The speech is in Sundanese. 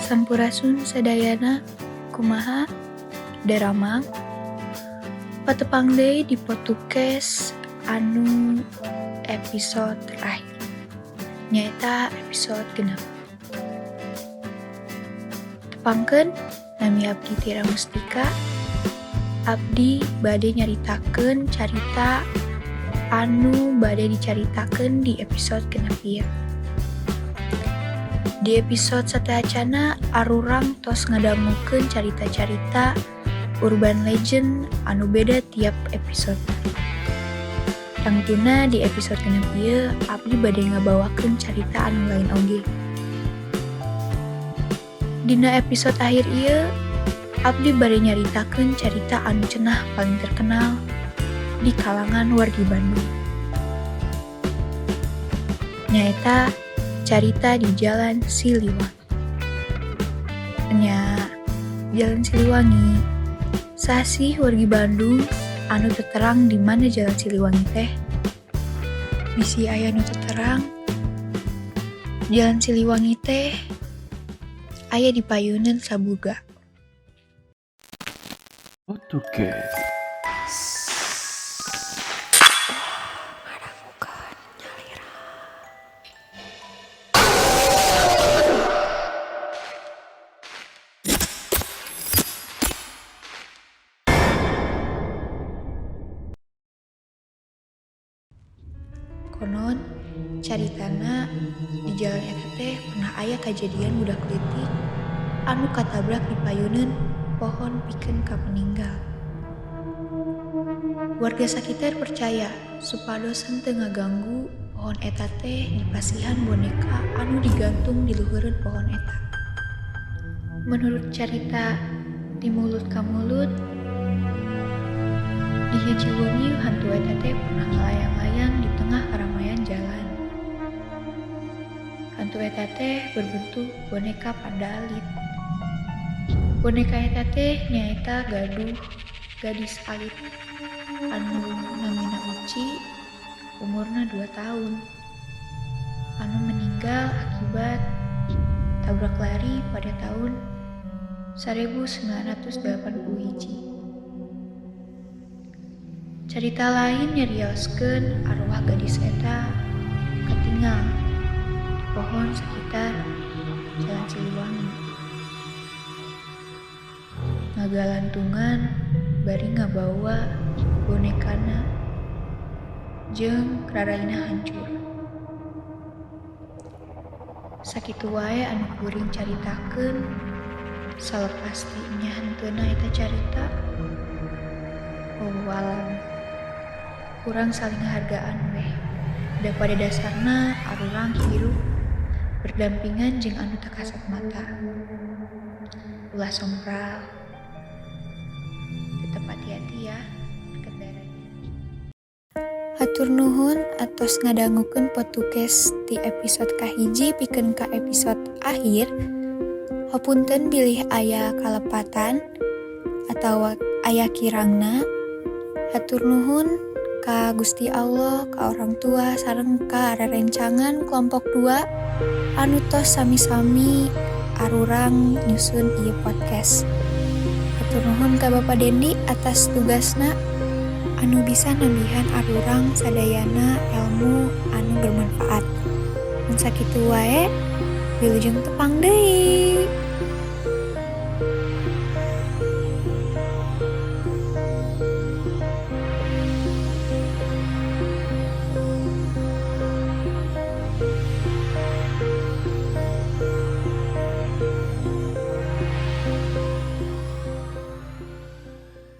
Sampurasun sadayana, kumaha daramang? Patepang deui di Potukes anu episode terakhir, nyaeta episode 6. Tepangkeun, nami abdi Tira Mustika. Abdi bade nyaritakeun carita anu bade dicaritakeun di episode 6 ieu. Di episode sateuacana arurang tos ngadangukeun carita-carita urban legend anu beda tiap episode. Tangtuna di episode 6 ieu abdi bade ngabawakeun carita anu lain oge. Dina episode akhir ieu abdi bade nyaritakeun carita anu cenah paling terkenal di kalangan wargi Bandung. Nyaeta carita di Jalan Siliwangi. Nya, Jalan Siliwangi. Saha sih wargi Bandung anu teu terang di mana Jalan Siliwangi teh? Bisi aya nu teu terang. Jalan Siliwangi teh aya di payuneun Sabuga. Potukes. Konon, caritana di jalan eta teh pernah aya kajadian budak leutik anu katabrak di payuneun pohon pikeun ka meninggal. Warga sakitar percaya supados henteu ngaganggu pohon eta teh dipasihan boneka anu digantung di luhureun pohon eta. Menurut carita di mulut ka mulut, di hiji wengi hantu eta teh pernah ngalayang-layang di tengah keramaian jalan. Hantu eta teh berbentuk boneka panda alit. Boneka eta teh nyaeta gaduh gadis alit anu namina Uci, umurna 2 tahun, anu meninggal akibat tabrak lari pada tahun 1981. Carita lain nyarioskeun arwah gadis eta katingal di pohon sekitar Jalan Siliwangi. Ngagalantungan bari ngabawa bonekana jeung raraina hancur. Sakitu wae anu kuring caritakeun, salepas ti nya henteuna eta carita. Wawalan kurang saling hargaan weh. Da pada dasarna arurang hirup berdampingan jeung anu tak kasat mata. Ulah sompral. Tetap hati-hati ya berkendaranya. Hatur nuhun atos ngadangukeun Potukes ti episode kahiji pikeun ka episode akhir. Hapunten bilih aya kalepatan atawa aya kirangna. Hatur nuhun ka Gusti Allah, ka orang tua, sareng ka rerencangan kelompok 2 anu tos sami-sami arurang nyusun ieu podcast. Hatur nuhun ka Bapak Dendi atas tugasna anu bisa nambihan arurang sadayana ilmu anu bermanfaat. Mun sakitu wae, wilujeng tepang deui.